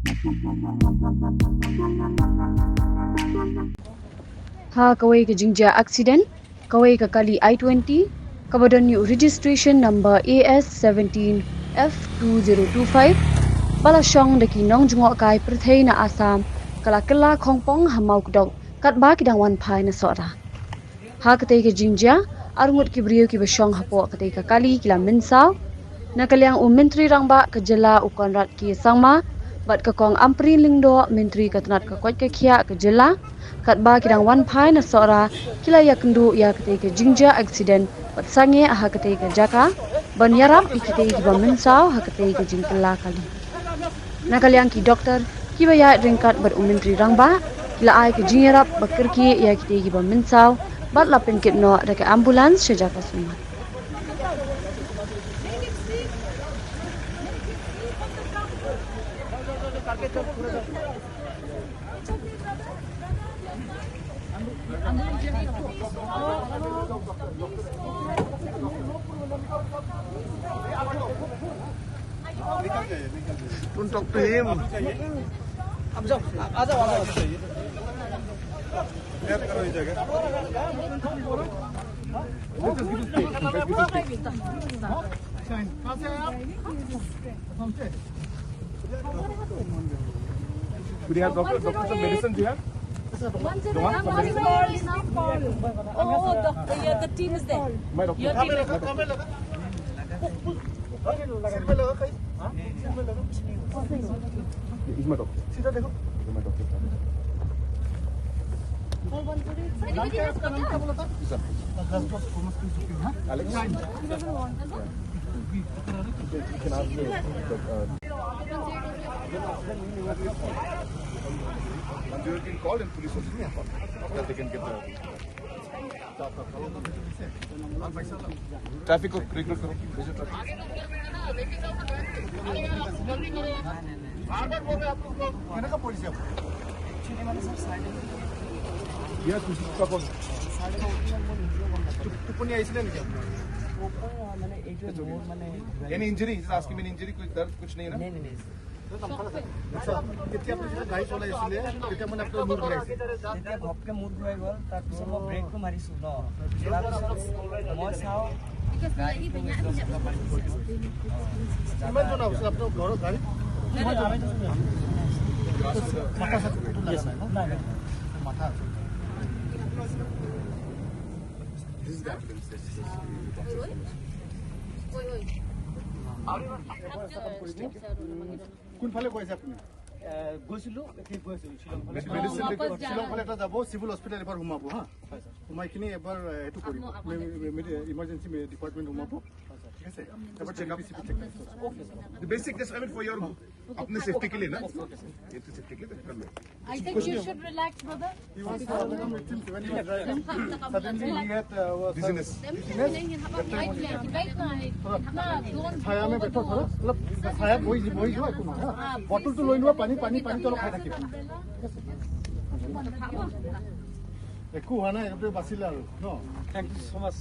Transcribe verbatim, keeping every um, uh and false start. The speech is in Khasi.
Ha kawei ka jingjia accident, kawei ka kali i twenty, kaba don ïa u registration number A S seventeen F two zero two five, ba la shong da ki nongjngohkai pyrthei na Assam, ka la kylla khongpong ha Mawkdok, katba ki dang wan phai na Sohra. Ha katei ka jingjia, arngut ki briew kiba shong hapoh katei ka kali ki la mynsaw. Na ka liang u Myntri Rangbah ka jylla u Conrad K Sangma, bad ka Kong Ampareen Lyngdoh, Myntri ka tnat ka koit ka khiah ka jylla, katba ki dang wan phai na Sohra, ki la ïakynduh ïa katei ka jingjia accident bad sangeh ha katei ka jaka ban ïarap ïa kitei kiba mynsaw ha katei ka jingkylla kali. Na ka liang ki doktor kiba ïaid ryngkat bad u Myntri Rangbah, ki la ai ka jingïarap ba kyrkieh ïa kitei kiba mynsaw bad la pynkit noh da ka ambulance sha jaka sumar. Don't talk to him. आप जाओ, आ जाओ, आ जाओ। Do you have doctor, doctor, some medicine do you have? One zero one, one zero one, please call. Oh, oh, doc-, yeah, the team is there. My doctor. Your team is there. He's my doctor. सीधा देखो। He's my doctor. नाम क्या है? आपका नाम क्या बोला था? Alex. Traffic को clear करो, भेजो traffic। बार बार बोल रहे आप लोग को। कहने का पुलिस है आपको? Actually, मैंने सब side में किया। तुझे कौन? Side में उठिया, वो नीचे बोल रहा था। तू, तू पुनिया इसलिए नहीं किया? वो कोई, मैंने एक जो मोड़, मैंने Any injury? He's asking me injury, कोई दर्द कुछ नहीं है ना? नहीं, नहीं, नहीं। আচ্ছা, কেতিয়া আপুনি গাড়ী চলাই আছিলে, তেতিয়া মানে আপোনাৰ মুৰ ঘূৰাইছে? তেতিয়া ঘপকে মুৰ ঘূৰাই গ'ল, তাৰপিছত মই ব্ৰেকটো মাৰিছোঁ ন, তাৰপিছত মই চাওঁ গাড়ীটো একদম কিমান জন আছিল আপোনাৰ ঘৰৰ গাড়ীত? নাই, নাই, আমি দুজন। মাথা চাথা একো লগা নাই ন? নাই, নাই। মাথা আছে। কোনফালে গৈ আছে আপুনি? এ, গৈছিলোঁ, এতিয়া গৈ আছোঁ শ্বিলং ফালে। মেডিচিন ৱাপছ যাম। শ্বিলং ফালে এটা যাব, চিভিল হস্পিটেল এবাৰ সোমাব, হা? হয়, ছাৰ। সোমাই কিনি এবাৰ, এ, এইটো কৰিব। মে-, মে-, মে-, ইমাৰ্জেঞ্চি মে-, ডিপাৰ্টমেণ্ট সোমাব। হয়, ছাৰ। ঠিক আছে? এবাৰ চেকআপ, চেকআপ। অ'কে, ছাৰ। The basic just, I mean, for your, अपने सेफ्टी के लिए ना? ओके, सर। ये तो सेफ्टी के लिए कर लो। I think you should relax, brother। He was having a victim when he was driving. Suddenly he had, uh, was, dizziness। Dizziness। ছায়া মে বেঠো, থোড়া, অলপ ছায়াত বহি, বহি যোৱা, একো নহয়, হা? বটলটো লৈ লোৱা, পানী, পানী, পানীটো অলপ খাই থাকিবা। একো হোৱা নাই, এইটোৱে বাচিলে আৰু, ন? Thank you so much।